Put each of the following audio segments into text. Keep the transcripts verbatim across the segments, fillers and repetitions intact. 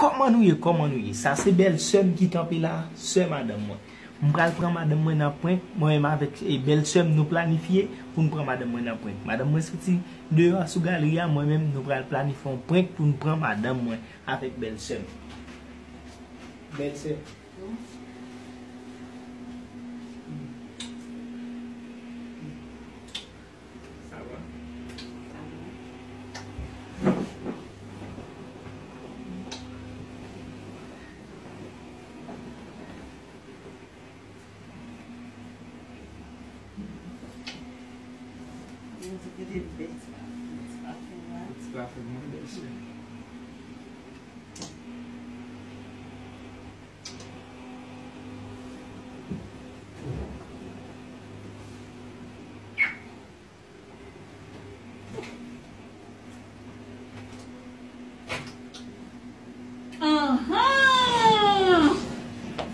Kòman nou ye? Kòman nou ye? Sa se bèlsè m ki kanpe la, sè madanm mwen. M pral pran madanm mwen nan prank, mwen menm avèk, e, bèlsè m nou planifye pou n pran madanm mwen nan prank. Madanm mwen soti deyò a sou galeri a, mwen menm nou pral planifye yon prank pou n pran madanm mwen avèk bèlsè m. Bèlsè. Sa va? Mwen di kote bèl ti pa, ti pa fè mwen. Ti pa fè mwen, bèlsè. Ahan!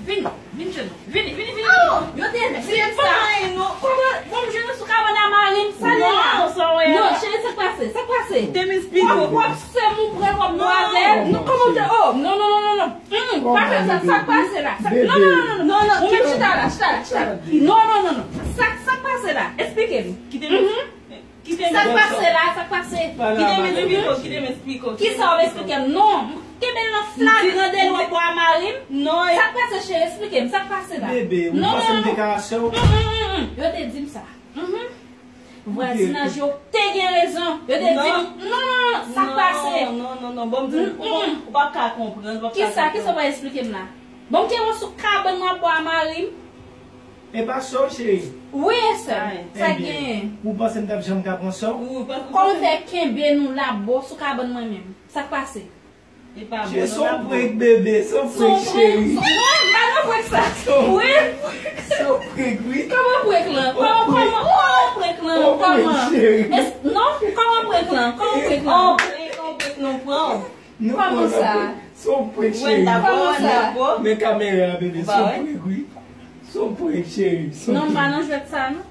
Vini, vini, jèn. Vini, vini, vini. Oh! Yo te di m sa. Kòman? Bon, m jwenn ou sou kabann a mari m. Sa li la? Non, sa w wè a. Non, cheri, sa k pase? Sa k pase? Te m esplike w. W ap, w ap sè m ou pran, w ap bwè avè l. Non, kòman w te, oh, non, non, non, non, non. Mm, pa fè sa, sa k pase la? Sa, non, non, non, non, non, non, non, ou menm chita la, chita la, chita la. Non, non, non, non. Sa, sa k pase la? Esplike m. Kite m. Kite m. Sa k pase la? Sa k pase? Kite m esplike w, kite m esplike w. Kisa w esplike m? Non, kenbe l nan flagran deli w ap bwè a mari m. Non, sa k pase, cheri? Esplike m, sa k pase la? Bebe, ou panse m te ka sè w? Mm, mm, mm, mm. Yo te di m sa. Mhm. Vwazinaj yo te gen rezon. Yo te di m, non, non, non, non, sa k pase? Non, non, non, non, bon, m di, ou, ou p ap ka konprann, ou p ap ka konprann. Kisa, kisa w pral esplike m la? Bon, m te wè w sou kabann mwen ap bwè a mari m. E pa sè w, cheri? Wi, e sè m. Sa k genyen? Ou panse m t ap janm ka pran sè w? Kòman w fè kenbe nou la bò sou kabann mwen menm? Sa k pase? E pa bon, non, se yon prank, bebe, se yon prank, cheri. Wi, m pa nan prank sa. Wi. Se yon prank, wi. Kòman prank lan? Kòman, kòman, kòman prank lan? Kòman? Non, kòman prank lan? Kòman prank lan? On prank, on prank, nou pran. Kòman sa? Se yon prank, cheri. Kòman sa? Men kamera, bebe, se yon prank, wi. Se yon prank, cheri. Non, m pa nan jwèt sa, non.